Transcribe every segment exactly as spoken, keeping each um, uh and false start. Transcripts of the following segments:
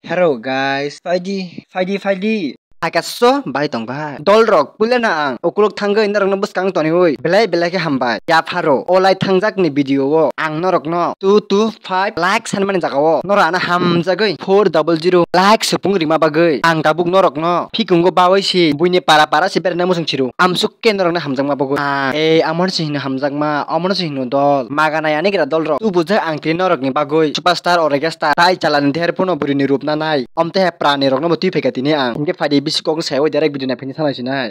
Hello guys, phaidi, phaidi, phaidi. Akaso bai tong bai. Dol rok, puila na ang ukuluk thangwi norok no bwskang toniwi belai belai khe hambai. Ya pharo, o lai thangjak ni video o ang norok no two two five like sanmani jaga o norok ano hamjagwi four double zero like supung rima bagwi ang tabuk norok no phikungo bawi si buini para para si berna musung chiru. Amsuk khe norok no hamjakma bagwi. Ah, ei, amo no se hino hamjakma, omo no se hino dol. Magana yani gira dol rok. Tu bujak ang tini norok ni bagwi superstar orchestra tai chalani der phano bwrwi ni rup nanai. Omte he prani rok no bo twi phaikha tini ang. Hinkhe phaidi bisi kok no sayawi direct video nai phini thanglai sinai.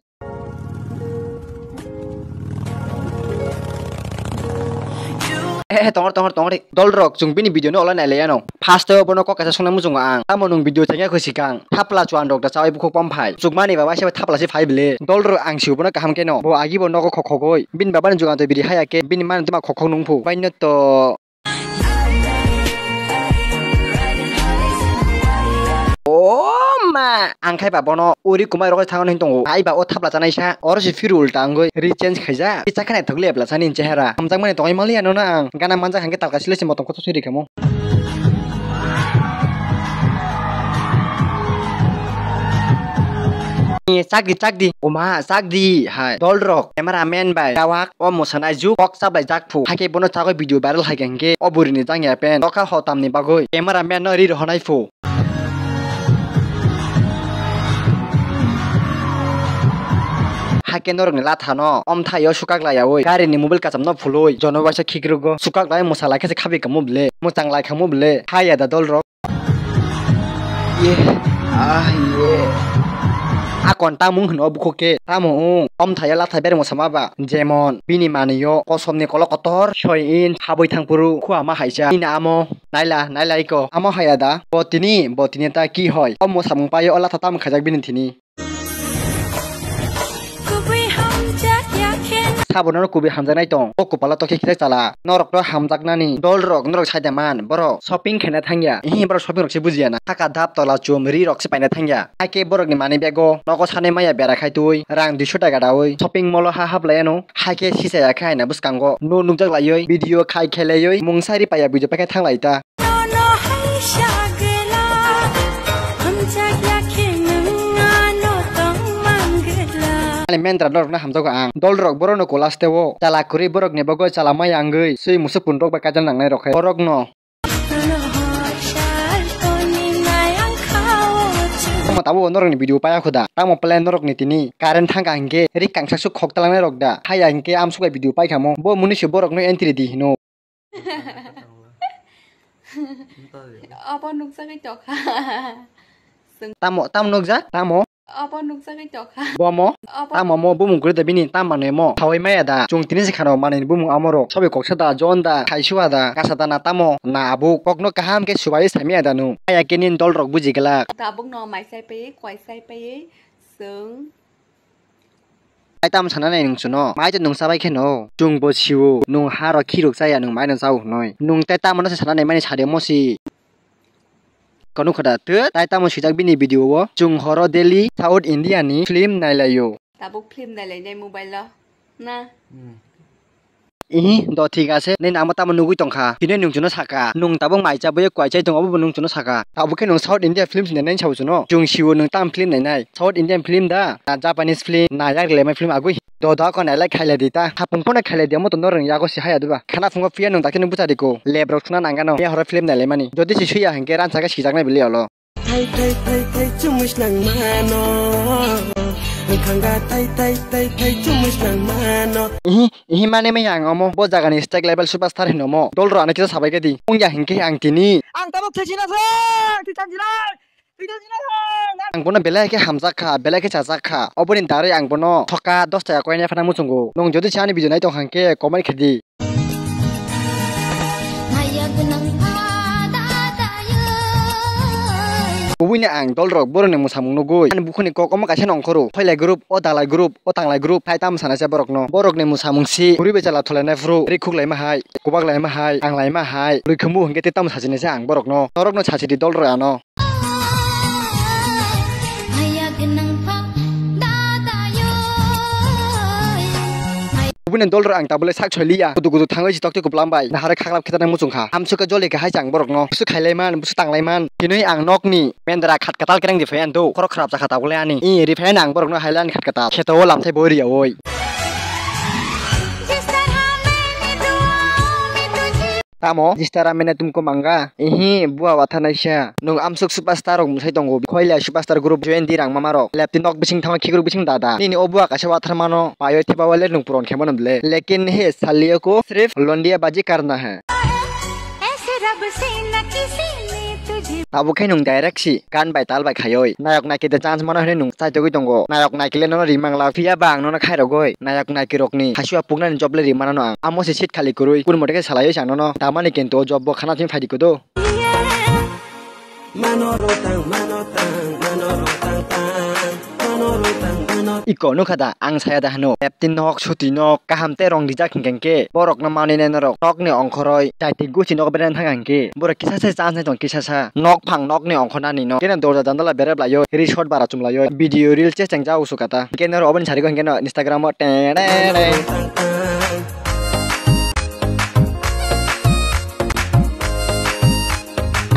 Eh, eh, tongor, tongor, tongor. Dol rok, chwng bini video no olai nai le ano. First o bono kok kaisa songna muchungo ang. Tamo nwng video thengya kho sikang. Thapla chuan rok da chawi bukhuk pom phai. Chukmani baba se thapla se phai bile. Dol rok ang siu bono kaham keno. Bo agi bo nogo khok khogoi. Bini baba ni jugan to biri haya ke. Bini man tuma khok khok nung phu. Bai no to. O ma, ang khai ba bono uri kumai rok thangno hin tongo. Ai ba o thapla chanai sa. Oro si phiru ulta angoi. Rechange khaijak. Chakha naithok le bwla sani chehara. Hamjakmani tongwi maliya no na ang. Gana manjak hangke talka sile se motom kotho sui rikamo. Eh, chakdi, chakdi. Oma, chakdi. Hai. Dol rok. Camera man bai. Kawak. O mosanai juk. Kok chablai jak phu. Haike bono chagoi video viral haike hingke. O buri ni jangya pen. Doka hotam ni bagoi. Camera man no ri rohonai phu. Haike norokni lathano omthaio sukak layaui garini mobile kacham no phului jono waisa khikrugo sukak lai mwsa lai khe se khabi kamo bwle mwchang lai kamo bwle haya da dol rok. Ye, ah, ye. Akon tamung hino bukhuk khe tamo ung omthaio lathai bermo sama ba jemon bini manio kosomni kolok kotor soi in habwi thangphuru khua ma haisa ina amo. Naila, naila iko. Amo haya da. Bo tini, bo tini ta ki hoi? O mo samung payo, o latha tamo khajak bini tini. Kubui hamjak ya khe. Sabono kubui hamjaknai tong. O kupala tokhe khijak chala. Norok to hamjaknani. Dol rok, norok saida man. Borok shopping khaina thangya. Ihi borok shopping rok se bujiya na. Saka dap tola chum ri rok se paina thangya. Haike borok ni mani bego. Nogo sanai maya bera khai tui. Rang duiso taka daui. Shopping mall o ha haplai ano. Haike sisa ya khe aina bwskango no nukjak laioi, video khai khelaioi, mungsa ri paya video paikhe thanglai ta. Nono hai sagela, hamjak ya khe nwng ano tong mangela. Ani mendra norokno hamjago ang. Dol rok borokno kolas teo. Chala kwrwi borokni bagwi chala maya wngwi swi musuk pun rok bai kaitor nangnai rok khe. Borokno. Tamo tabuk norokni video paya khuda. Tamo plan norokni tini current thangkha hinkhe rik kangsa suk khok talangnai rok da. Haya hinkhe amsuk bai video paikha mo. Bo munui se borokno entry di hino. Abo nukjagwi tokha. Tamo, tamo nukjak? Tamo? Abo nukjagwi tokha. Bomo? Abo tamo mo bumung kwrwi da bini tam manwi mo. Thawai maya da. Chwng tini se khano manwi bumung amorok. Sobi koksa da, John da, Khaisua da, Kasa da na tamo na abuk. Kokno kaham khe subai samya da nu. Aya khe nini dol rok buji glak. Tabuk no mai sai pai, kwai sai pai, chwng. Ai tamo sana nai nung chuno. Mai to nung chabai khe no. Chwng bo siwo. Nung ha rok khirok chaya nung mai no chao hnoi. Nung tei tamo no se sana nai mani sade mo si. Kono khoda twi tai tamo swijak bini video o chwng horo daily South India ni film nailaio. Tabuk film nailainai mobile o na. Hmm. Ihi do thik ase nini amo tamo nugui tongkha tini nung chuno saka nung tabuk mai chabai kwai chai tongo obo nung chuno saka tabuk khe nung South India film sini nai sabo chuno chwng siwo nung tam film nainai South Indian film da na Japanese film na yak le mai film agui. Doda ko nailai khailai di ta. Hapung phone khailai di, omo to norwng yago si haya diba. Khana phungo phiya nwng dakhe nwng bwchadi ko. Lab rok suna nangano. Miya horo film nailaimani. Jodi si suya hinkhe ransa khe sijaknai bili olo. Thai thai thai thai chumush nang mano. Khanga thai thai thai thai chumush nang mano. Ihi, ihi mane me yang omo. Bo jagani state level superstar hino mo. Dol ro ano kisa sabai gadi. Ungya hinkhe ang tini. Ang tabuk thai sina thang, thai thang jinai. Ang bono belai khe hamjak kha, belai khe chajak kha. Oboni darwi ang bono thoka dos taka koina phano muchungo. Nwng jodi se ani video nai tong kha hwnkhe comment khe di. Kubui ni ang dol rok borok ni mwsamung nugui ani bukhuk ni kok omo kaisa nongkhoro. Hoilai group, o dalai group, o tanglai group, hai tamo sana se borok no. Borok ni mwsamung si, kwrwi bai chala thulai nai phuru, ri khuk lai ma hai, kubak lai ma hai, ang lai ma hai, lwi khumu hwnkhe tei tamo sachini se ang borok no. Norok no sachidi dol rok ano. Puno dol rok ang tabole sak soi liya. Kudu kudu thangwi si tokti kuplam bai. Nahare khaklap khe tanai muchung kha. Amsuk khe joli khe hai chang borok no. Busu khailai man, busu tanglai man. Hinwi ang nok ni mendra khat katal kereng di phai ang do. Khorok kharap jakha tabole ani. I ri phai ang borok no hailan khat katal. Kheto o lamthai boi riya oi. Tamo? Jistara mene tumko manga? Ihi, bua watha naisa. Nwng amsuk superstar rok mwsai tongo. Khoila superstar group join di rang mama rok. Lepti nok bising thangma khikruk bising dada. Nini o bua kaisa watharmano paiwi thepawale nwng puron khe mano le. Lekin he saliyo ko sirf londiya baji karna hai. Tabuk khe nwng direct si gan bai tal bai khaioi. Nayok naikhe de chance mano hinwi nwng chaitogwi tongo. Nayok naikhe le nono rimang lak phiya ba ang nono khairogoi. Nayok naikhe rokni khasiwa puknani job le rimano ang. Amo se seat khali kwrwi. Kun mote khe salaioi sa nono. Tamani kintu o job bo khana thwi phaidi kodo. Mano rotang, mano tang, mano rotang tang, mano rotang, mano. Iko nukha da, ang saya da hano. Leptin nok, suti nok, kaham te rong rijak hinkhe hinkhe. Borok no manwi nai norok. Nok ni ongkhoroi, chai twi guchi nok beren thang hinkhe. Borok kisa se chance nai tong kisa sa. Nok phang nok ni ongkhor nani no. Keno dorja jandala berep laio, resort bara chum laio. Video reel che cheng ja usu kata. Keno ro oboni sari ko hinkhe no Instagram o te te te.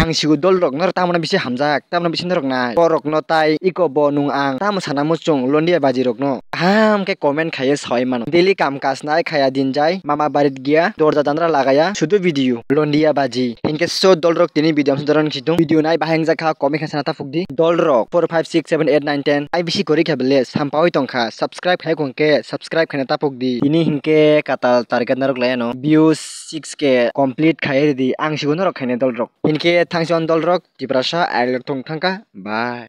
Ang sigo dol rok no tamno bisi hamjak, tamno bisi norok nai. Borok no tai iko bo nung ang tamo sana muchung londiya baji rok no. Kaham khe comment khaiye sawi mano. Daily kam kaj nai khaya din jai, mama barit giya, dorja jandra lagaya, sudu video, londiya baji. Hinkhe so dol rok tini video amsa doron khitung. Video nai bahai wngjakha comment khe sana taphuk di. Dol rok four five six seven eight nine ten I B C kwrwi khe bele sampawi tongkha. Subscribe khai kong khe subscribe khaina taphuk di. Tini hinkhe katal target narok laiano views six K complete khai ridi. Ang sigo norok khaina dol rok. Hinkhe thangsi on dol rok Tiprasa ailok thong thangkha. Bye.